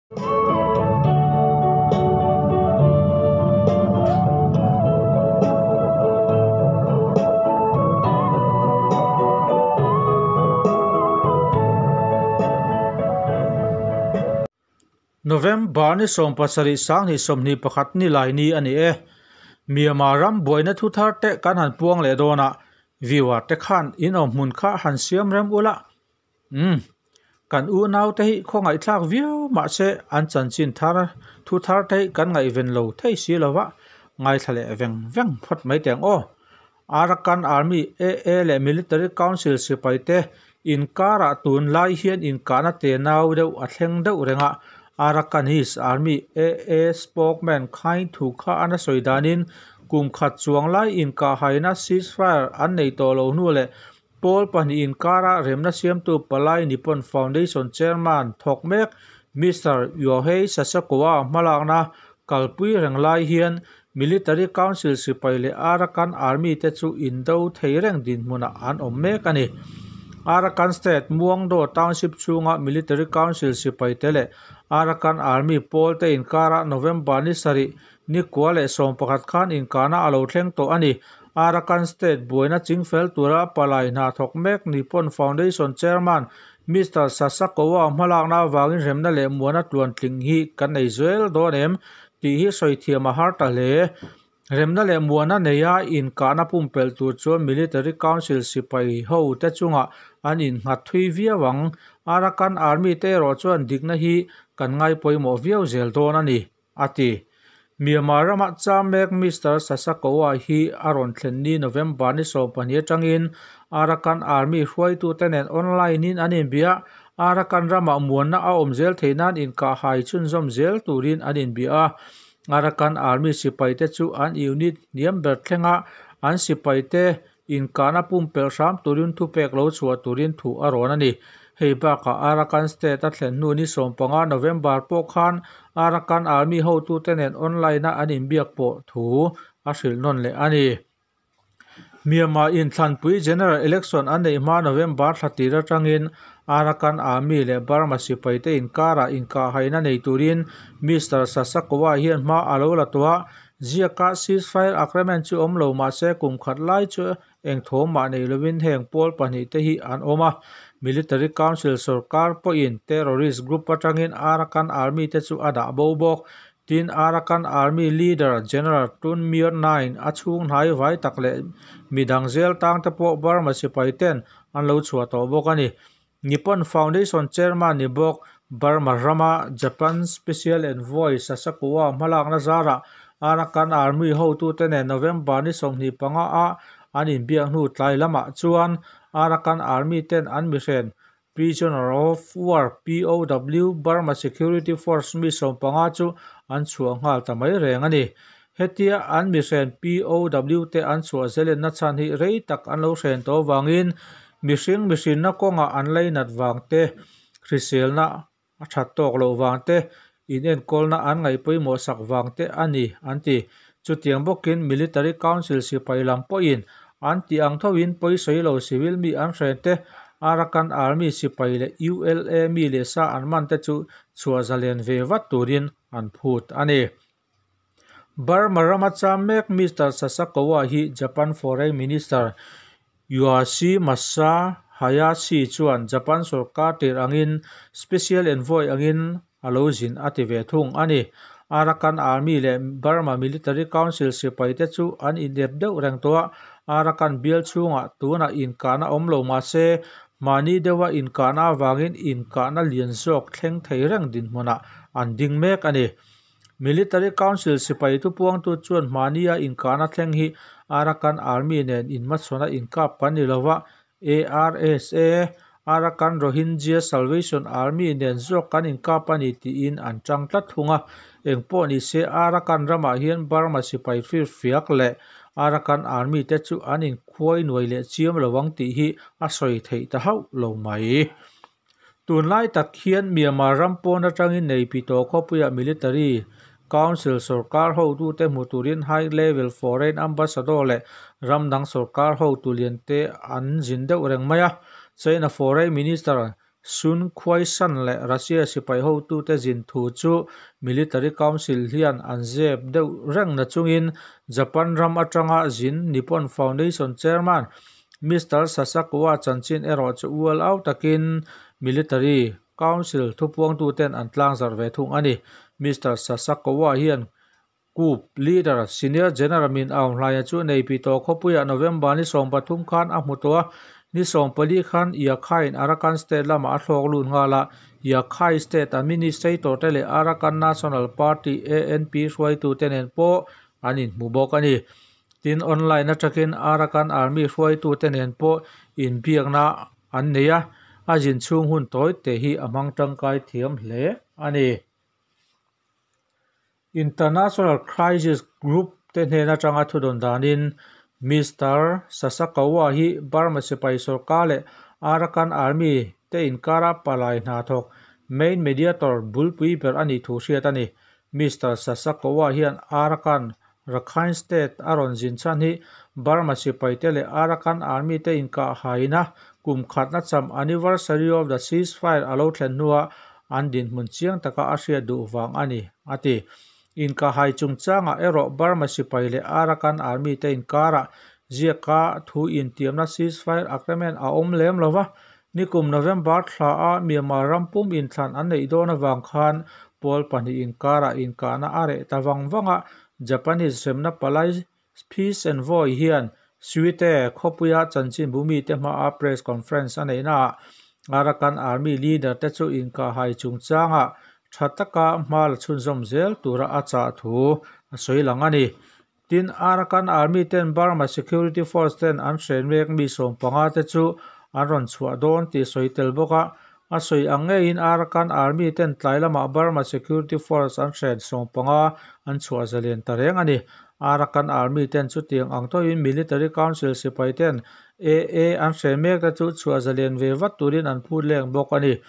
November ni 17 2021 ni lai ni ani e. Myanmar ram buaina thu thar te kan han puang leh dawn a, viewer te khan in awm hmun kha han siam rem ula. Kan u nau te hi khawngaih thlak viau mahse an chanchin thar thu thar te hi kan ngaihven lo thei si lova, ngaithla leh veng veng phawt mai teh ang aw. Arakan Army AA leh Military Council sipai te inkarah tun lai hian inkahna te nau deuh a thleng deuh reng a. Arakanese Army AA spokesman Khaing Thu kha an a sawi danin kum khat chuang lai inkahhaina ceasefire an nei tawh lo hnu leh pawl pahnih inkara remna siamtu palai Nippon Foundation chairman thawk mek Mr. Yohei Sasakawa hmalakna kalpui reng lai hian Military Council sipai leh Arakan Army te chu indo thei reng dinhmunah an awm mek a ni. Arakan State Muangdaw Township chhunga Military Council sipai te leh Arakan Army pawl te inkara November ni sarih ni kua leh 11 khan inkahna a lo thleng tawh a ni. Arakan State buaina chingfel tura palai hna thawk mek Nippon Foundation chairman Mr. Sasakawa hmalakna awangin remna leh muana tluan tling hi kan nei zel dawn em tih hi sawi thiam a har ta hle. Remna leh muana neia inkahna pumpelh tur chuan Military Council sipai ho te chunga an innghat thui viau ang. Arakan Army te erawh chuan dikna hi kan ngai pawimawh viau zel dawn a ni, a ti. Myanmar rama cham mek Mr. Sasakawa hi a rawn thlen ni November ni 12 atangin Arakan Army hruaitu te nen online in an inbia. Arakan rama muanna a awm zel thei nan inkahhai chhunzawm zel turin an inbia. Arakan Army sipai te chu an unit hniam ber thlenga an sipai te inkahna pumpelh hram turin thupek lo chhuah turin thu a rawn a ni. Hei bakah Arakan State a thlen hnu ni 15 November pawh khan Arakan Army hotu te nen online a an inbiak pawh thu a hrilh nawn leh a ni. Myanmar inthlanpui General Election an neih hma November thla tir atangin Arakan Army leh Burma sipai te inkarah inkahhaina nei turin Mr. Sasakawa hian hma a lo la tawh a. Ziaka ceasefire agreement chu awm lo mahse kum khat lai chu eng thawm mah nei lovin heng pawl pahnih te hi an awm a. Military Council sarkar pawhin terrorist group atangin Arakan Army te chu a dah bo bawk. Tin Arakan Army leader General Tun Myat Naing a chhung hnai vai tak leh midang zel tang te pawh Burma sipai ten an lo chhuah tawh bawk a ni. Nippon Foundation chairman ni bawk Burma rama Japan Special Envoy Sasakawa hmalakna zarah Arakan Army hotu te nen November ni 25 a an inbiak hnu tlai lamah chuan Arakan Army ten an mihren Prisoner of War POW Burma Security Force mi 15 chu an chhuah nghal ta mai reng a ni. Hetia an mihren POW te an chhuah zelen na chhan hi rei tak an lo hren tawh wangin mihring mihrinna kawnga an leinat wang te hriselna a that tawk lo wang te in enkawlna an ngaih pawimawh sak wang te a ni an ti. Chutiang bawkin Military Council sipai lam pawhin an ti ang thoin pawisawi lo civil mi an hren te Arakan Army sipai leh ULA mi leh sa an man te chu chhuah zalen ve vat turin an phut a ni. Burma rama cham mek Mr. Sasakawa hi Japan Foreign Minister Yoshimasa Hayashi chuan Japan sarkar tir angin Special Envoy angin a lo zin a ti ve thung a ni. Arakan Army leh Burma Military Council sipai te chu an inep deuh reng tawh a. Arakan bial chhungah tunah inkahna awm lo mahse mahni deuha inkahna awangin inkahna lian zawk thleng thei reng dinhmunah an ding mek a ni. Military Council sipai thu puangtu chuan mahnia inkahna thleng hi Arakan Army nen inhmachhawn a inkap kan ni lova. ARSA Arakan Rohingya Salvation Army nen zawk kan inkap a ni tiin an tang tlat thung a. Eng pawh ni se Arakan ramah hian Burma sipai fir fiak leh Arakan Army te chu an inkhuai nuai leh chiam lovang tih hi a sawi theih ta hauh lo mai. Tun lai tak hian Myanmar ram pawn atangin nei pi tawh khawpuia Military Council sarkar hotu te hmu turin high level foreign ambassador leh ramdang sarkar hotu lian te an zin deuh reng mai a. China Foreign Minister Sun Khuaisan leh Russia sipai hotute zin thu chu Military Council hian an zep deuh reng nachungin Japan ram atanga zin Nippon Foundation Chairman Mister Sasakawa chanchin erawh chu ual au takin Military Council thupuangtuten an tlangzarh ve thung a ni. Mister Sasakawa hian Coup leader Senior General Min Aung Hlaia chu Naypyidaw khawpuiah November ni 13 khan a hmu tawh a, ni 14 khan Yakhine Arakan State lamah a thlawk lut nghal a, Yakhai State Administrator te leh Arakan National Party, ANP, hruaitute nen pawh an inhmu bawk a ni. Tin, online atangin Arakan Army hruaitute nen pawh inbiakna an nei a, a zin chhung hun tawi te hi a hmang tangkai thiam hle a ni. International Crisis Group te hnen atanga thudawn danin Mister Sasakawa hi Burma sipai sorkar leh Arakan Army te inkara palai hna thawk main mediator bulpui ber a nih thu hriat a ni. Mister Sasakawa hian Arakan, Rakhine State a rawn zin chhan hi Burma sipai te leh Arakan Army te inkah haina kum khatna cham anniversary of the ceasefire a lo thlen hnuah an dinhmun chiang taka a hriat duh vang a ni, a ti. Inkahhai chungchangah erawh Burma sipai leh Arakan Army te inkarah ziaka thu intiamna ceasefire agreement a awm lem lo va, nikum November thla a Myanmar ram pum inthlan an neih dawn avang khan pawl pahnih inkarah inkahna a reh ta vang vang a, Japanese hremna palai Peace Envoy hian Suite khawpuia chanchinbu mite hmaa press conference a neihnaah Arakan Army leader te chu inkahhai chungchangah tha taka hma la chhunzawm zel tura a chah thu a sawi lang a ni. Tin, Arakan Army ten Burma Security Force ten an hren mek mi 15 te chu an rawn chhuah dawn tih sawi tel bawk a, a sawi ang ngeiin Arakan Army ten tlai lamah Burma Security Force an hren 15 an chhuah zalen ta reng a ni. Arakan Army ten chutiang ang tawhin Military Council sipai ten AA an hren mek te chu chhuah zalen ve vat turin an phut leng bawk a ni.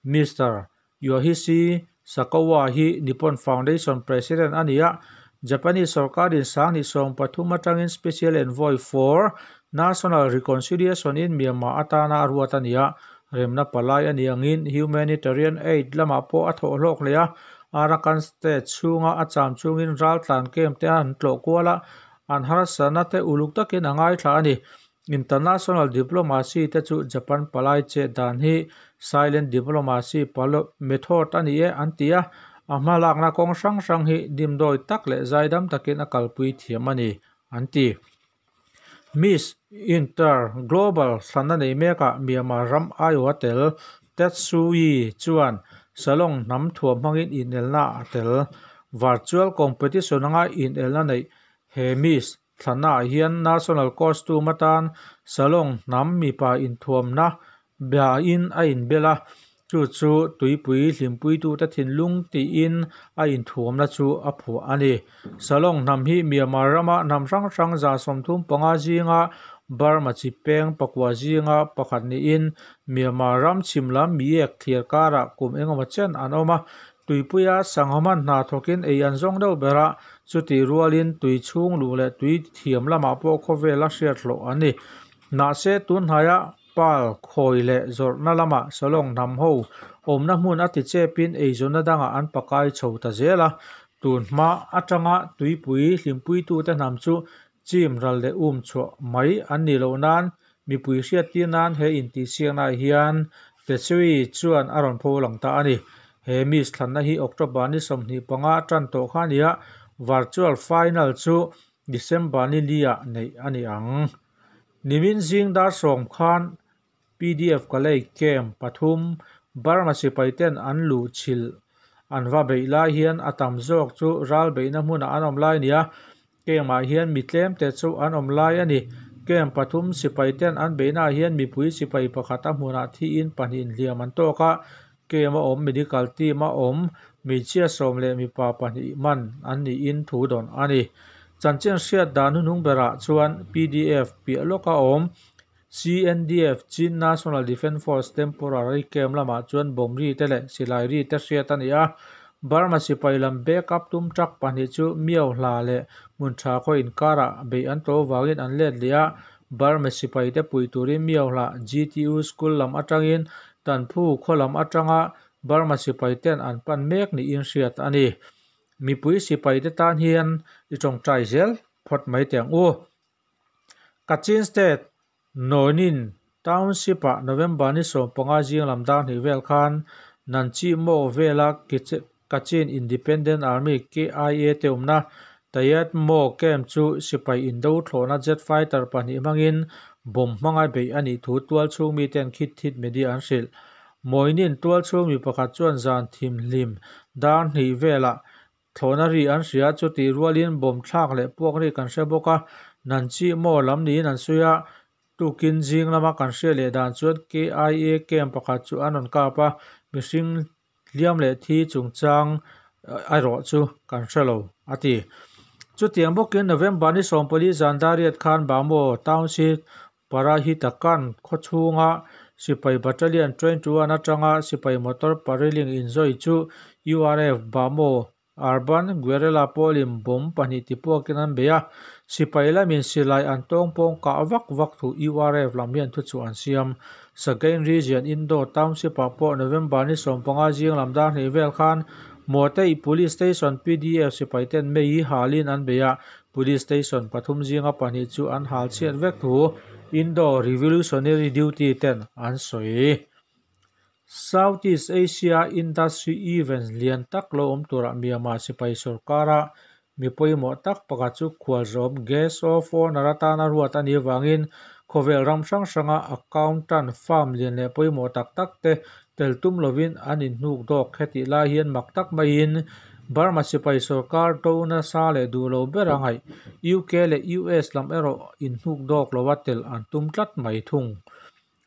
Mister Yohisi Sakawa hi Nippon Foundation President a ni a, Japanese sorkarin 2013 atangin Special Envoy for National Reconciliation in Myanmar atana a ruat a ni a, remna palai a ni angin humanitarian aid lamah pawh a thawh hlawk hle a, Arakan State chhunga a cham chungin raltlan camp te an tlawh kual a, an harsatna te uluk takin a ngaithla a ni. International diplomacy te chu Japan palai che dan hi silent diplomacy method a ni e an ti a, a hmalakna kawng hrang hrang hi dimdawi tak leh zaidam takin a kalpui thiam a ni an ti. Miss Inter Global thlanna nei mekah Myanmar ram aiawh a tel Tetsui chuan Salong hnam thuam hmangin inelna a tel. Virtual competition anga inelna neih he Miss thlannaah hian national costume atan Salong hnam mipa inthuamna biain a inbel a, chu chu tuipui hlimpuitute thinlung tiin a inthuamna chu a phuah a ni. Salong hnam hi Myanmar rama hnam hrang hrang 35 zinga Burma chi peng pakua zinga pakhat niin Myanmar ram chhim lam miek thliar karah kum engemaw chen an awm a, tuipuia sanghaman hna thawkin ei an zawng deuh ber a, chuti rualin tui chhung luh leh tui thiam lamah pawh khawvel a hriat hlawh an ni. Mahse tunhnaia pal khawi leh zawrhna lamah Salong hnam ho awmna hmun a ti chepin eizawnna dangah an pakai chho ta zel a, tun hma atanga tuipui hlimpuitute hnam chu chim ral leh um chhuah mai an ni loh nan mipui hriattir nan he intihsiaknaah hian Tetsui chuan a rawn pho lang ta a ni. He Miss thlanna hi October ni 25 tan tawh kha a ni a, virtual final chu December ni liah neih a ni ang. Nimin zing dar 10 khan PDF Kalay camp pathum Burma sipai ten an luh chhilh an va beih lai hian a tam zawk chu ral beihna hmunah an awm lai a ni a, camp-ah hian mi tlem te chu an awm lai a ni. Camp pathum sipai ten an beihnaah hian mipui sipai pakhat a hmunah thiin pahnih inhliam an tawk a, camp a awm medical team a awm hmeichhia 10 leh mipa pahnih man an niin thu dawn a ni. Chanchin hriat dan hnuhnung berah chuan PDF piah lawka awm CNDF Chin National Defence Force temporary camp lamah chuan bomb ri te leh silai ri te hriat a ni a, Burma sipai lam backup tum truck pahnih chu Miao Hla leh hmun tha khaw inkarah beih an to vangin an let leh a, Burma sipai te pui turin Miao Hla GTU school lam atangin Tanphu khaw lam atanga Burma sipai ten an pan mek niin hriat a ni. Mipui sipai te tan hian i tawngtai zel phawt mai teh ang u. Kachin State Nawnin Township-ah November ni 15 zing lam dar hnih vel khan Nanchi Maw vela Kachin Independent Army, KIA, te awmna Tayat Maw camp chu sipai indo thlawhna jet fighter pahnih hmangin bomb hmanga beih a nih thu tualchhung miten Khit Thit Media an hrilh. Mawinin tualchhung mi pakhat chuan zan thimhlim dar hnih velah Thlawhna ri an hria, chutih rualin bomb thlak leh puak ri kan hre bawk a, Nanchi maw lam niin an sawi a, tukin zing lama kan hriat leh dan chuan KIA camp pakhat chu an rawn kap a, mihring hliam leh thi chungchang erawh chu kan hre lo, a ti. Chutiang bawkin November ni 14 zan dariat khan Bamo Township Parahitakan khaw chhunga sipai battalion 21 atanga sipai motor pariling inzawih chu URF Bamo Urban Guerrilla pawlin bomb pahnih tipuakin an bei a, sipai lamin silai an tawngpawng kah vak vak thu URF lam hian thuchhuah an siam. Sagaing Region Indo Township-ah pawh November ni 15 zing lam dar hnih vel khan Mawteih Police Station PDF sipaiten mei halin an bei a, Police Station pathum zinga pahnih chu an hal chhiat vek thu Indo Revolutionary Duty ten an sawi. Southeast Asia Industry Events lian tak lo awm turah Myanmar sipai sorkara mi pawimawh tak pakhat chu khualzawm Guest of Honour atana ruat a nih avangin khawvel ram hrang hranga accountant firm lian leh pawimawh tak tak te tel tum lovin an inhnuk dawk. Hetih lai hian mak tak maiin Burma sipai sorkar do nasa leh duh lo ber a ngaih. UK leh US lam erawh inhnuk dawk lova tel an tum tlat mai thung.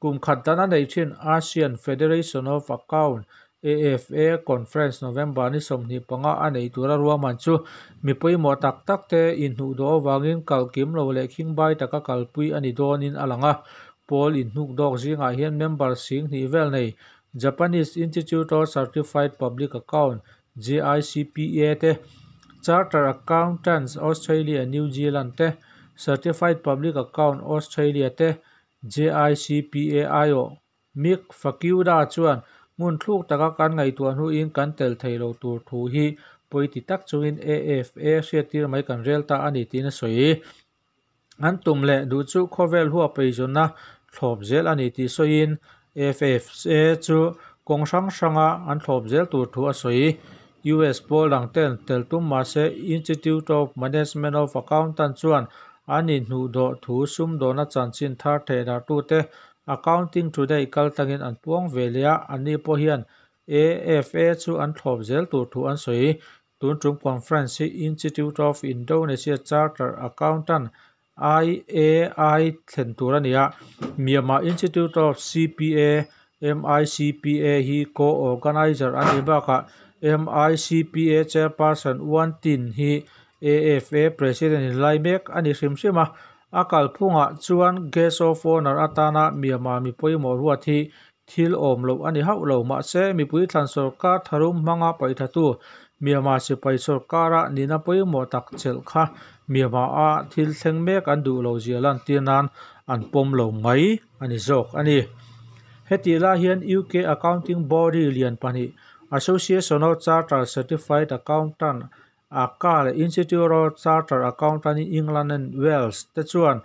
Kum khat dan a neih thin ASEAN Federation of Account, AFA, Conference November ni 25 a neih tura ruahman chu mi pawimawh tak tak te inhnuh dawh avangin kal kim lo leh khingbai taka kalpui a ni dawnin a lang a. Pawl inhnuk dawk zingah hian member 2000 vel nei Japanese Institute of Certified Public Account, JICPA, te, Charter Accountants Australia and New Zealand te, Certified Public Account Australia te, JICPA aiawh Mick Fukuda chuan ngun thluk taka kan ngaihtuah hnuin kan tel thei lo tur thu hi pawi ti tak chungin AFA hriattir mai kan rel ta a ni tiin a sawi. An tum leh duh chu khawvel huap eizawnna thlawp zel a ni tih sawiin AFA chu kawng hrang hranga an thlawp zel tur thu a sawi. US pawl dang ten tel tum mahse Institute of Management of Accountant chuan an inhnuhdawh thu sumdawhna chanchin thar thehdarhtute Accounting Today kaltlangin an puang ve leh a, anni pawh hian AFA chu an thlawp zel tur thu an sawi. Tun tum conference hi Institute of Indonesia Charter Accountant, IAI, thlen tur a ni a, Myanmar Institute of CPA, MICPA, hi co-organizer a nih bakah MICPA chairperson Wan Tin hi AFA president in lai mek a ni hrim hrim a. A kalphungah chuan guest of honour atana Myanmar mi pawimawh ruat hi thil awm loh a ni hauh lo. Mahse, mipui thlan sorkar tharum hmanga paihthatu Myanmar sipai sorkara nihna pawimawh tak chelh kha Myanmar-a thil thleng mek an duh lo zia lantir nan an pawm lo mai a ni zawk a ni. Hetih lai hian UK accounting body lian pahnih Association of Chartered Certified Accountant, ACCA, leh Institute of Chartered Accountant in England and Wales te chuan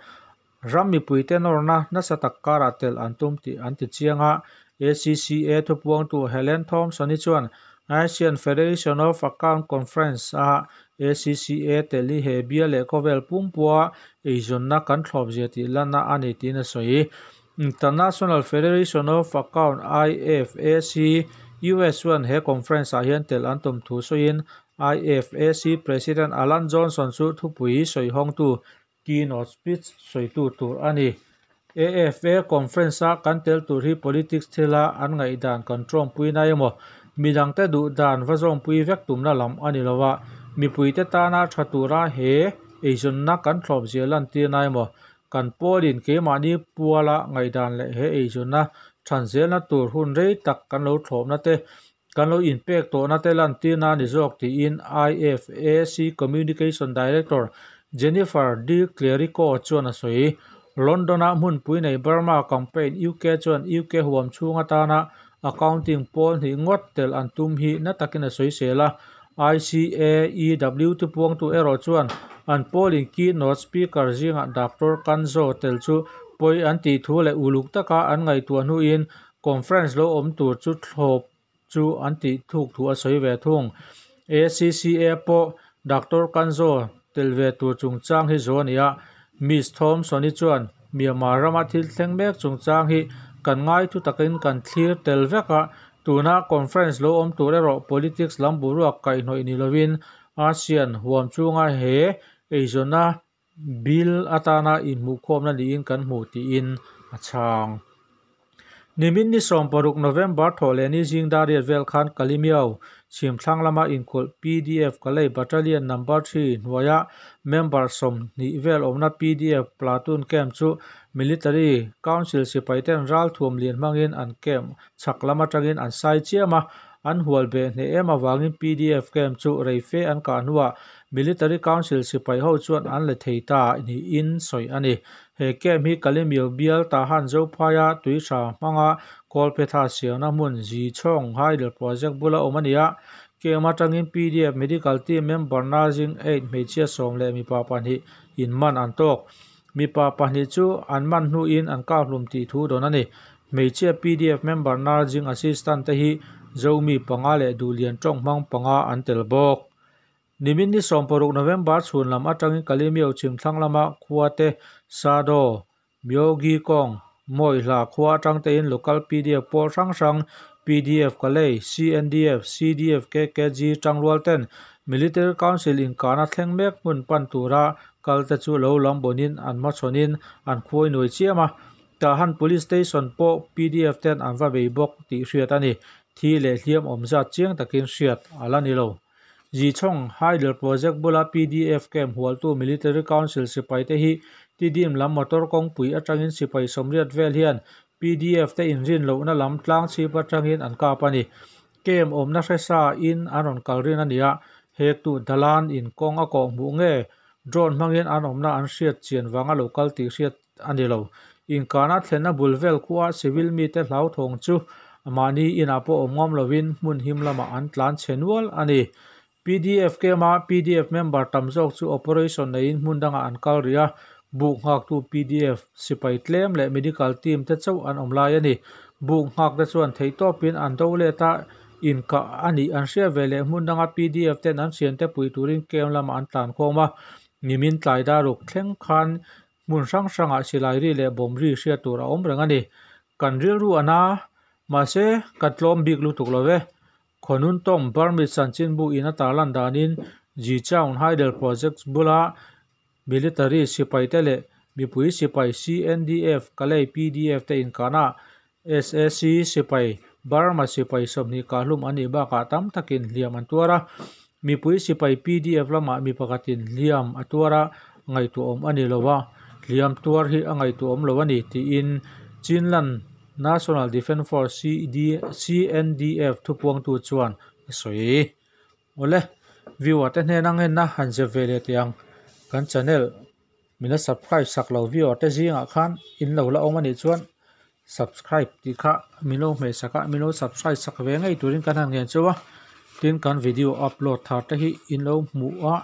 ram mipuite nawrna nasa tak karah tel an tum tih an ti chiang a. ACCA thupuangtu Helen Thompson-i chuan Asian Federation of Account Conference-a ACCA tel hi he bia leh khawvel pumpua eizawnna kan thlawpzia tih lanna a ni tiin a sawi. International Federation of Account, IFAC, US chuan he conference-ah hian tel an tum thu sawiin IFAC President Alan Johnson chu thupui sawihawngtu keynote speech sawitu tur a ni. AFA conference-a kan tel tur hi politics thila an ngaihdan kan tawngpui na emaw midangte duh dan va zawngpui vek tumna lam a ni lo a, mipuite tana tha tura he eizawnna kan thlawpzia lantir na emaw kan pawlin keimahni puala ngaihdan leh he eizawnna thanzelna tur hun rei tak kan lo thlawpna te kan lo inpek tawhna te lantirna a ni zawk tiin IFAC Communication Director Jennifer Di Clerico chuan a sawi. London-a hmunpui nei Burma Campaign UK chuan UK huam chhung atana accounting pawl hnih ngawt tel an tum hi na takin a sawisel a. ICAEW thupuangtu erawh chuan an pawlin keynote speaker zingah Doctor Kanzo tel chu pawi an tih thu leh uluk taka an ngaihtuah hnuin conference lo awm tur chu thlawp chu an tih thuk thu a sawi ve thung. ACCA pawh Doctor Kanzo tel ve tur chungchang hi zawh a ni a, Miss Thompson-i chuan Myanmar rama thil thleng mek chungchang hi kan ngai thu takin kan thlir tel vek a, tuna conference lo awm tur erawh politics lam boruak kaihhnawih ni lovin ASEAN huam chunga he eizawnna bill atana inhmuhkhawmna niin kan hmu tiin a chhang. Nimin ni 16 November thawhlehni zing dariat vel khan Kalimiao chhimthlang lama inkulh PDF Kalay Battalion Number 3 hnuaia member 20 vel awmna PDF platoon camp chu Military Council sipaiten ralthuam lian hmangin an camp chhak lam atangin an sai chiam a, an hual beh hneh em awangin PDF camp chu reife an kah hnuah Military Council sipai ho chuan an la thei ta niin sawi a ni. He camp hi Kalimiao bial Tahan Zophaia tuitha hmanga Kawlphetha siamna hmun Zichhawng Hydel Project bula awm a ni a. Camp atangin PDF Medical Team member nursing aide hmeichhia 10 leh mipa 2 in man an tawk. Mipa 2 chu an man hnuin an kah hlum tih thu dawn a ni. Hmeichhia PDF member nursing assistant te hi Zomi panga leh Duhlian tawng hmang panga an tel bawk. Nimin ni 16 November chhun lam atangin Kalimiao chhimthlang lama khua te Sado, Myogi Kong, Mawihla khua atang tein local PDF pawl hrang hrang PDF Kalay, CNDF, CDF, KKG tangrual ten Military Council inkahna thleng mek hmun pan tura kal te chu lo lam bonin an hmachhawnin an khuai nuai chiam a. Tahan Police Station pawh PDF ten an va bei bawk tih hriat a ni. Thi leh hliam awm zat chiang takin hriat a la ni lo. Zichhawng Hydel Project bula PDF camp hualtu Military Council sipai te hi Tidim lam motor kawngpui atangin sipai 80 vel hian PDF te inrin lohna lam tlang chhip atangin an kap a ni. Camp awmna hresa in an rawn kal rin a ni a, hektu dalan in kawng a kawh hmuh nge drone hmangin an awmna an hriat chian wanga local tih hriat a ni lo. Inkahna thlenna bul vel khuaa civil mi te hlauthawng chu mahni inah pawh awm ngam lovin hmun him lamah an tlan chhe nual a ni. PDF camp-a PDF member tam zawk chu operation neiin hmun dangah an kal rih a, buk nghaktu PDF sipai tlem leh medical team te chauh an awm lai a ni. Buk nghak te chuan theihtawpin an do let a, inkah a nih an hriat ve leh hmun danga PDF ten an thian te pui turin camp lamah an tlan khawm a. Nimin tlai daruk thleng khan hmun hrang hrangah silai ri leh bawm ri hriat tur a awm reng a ni. Kan rilru a na, mahse kan tlawm bik lutuk lo ve. Khonun tawng Burmese chanchinbu in a tarlan danin Zichhawng Hydel Project bula Military sipai te leh mipui sipai CNDF Kalay PDF te inkahna SAC sipai Burma sipai 20 kah hlum an nih bakah tam takin hliam an tuar a. Mipui sipai PDF lamah mi pakhatin hliam a tuar a ngaihtuahawm a ni lo a, hliam tuar hi a ngaihtuahawm lo a ni tiin Chinland National Defence Force CNDF thupuangtu chuan a sawi. Awle, viewer te hnena ngenna han zep ve leh teh ang. Kan channel mina subscribe sak lo viewer te zingah khan in lo la awm a nih chuan subscribe tih kha min lo hmeh sak a, min lo subscribe sak ve ngei turin kan han ngen cheu a. Tin kan video upload thar te hi in lo hmuh a,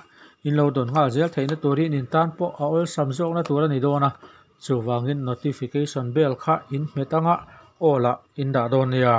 in lo dawn nghal zel theihna turin in tan pawh a awlsam zawkna tur a ni dawn a. Chuwangin notification bell kha in hmet anga all ah in dah dawn nia.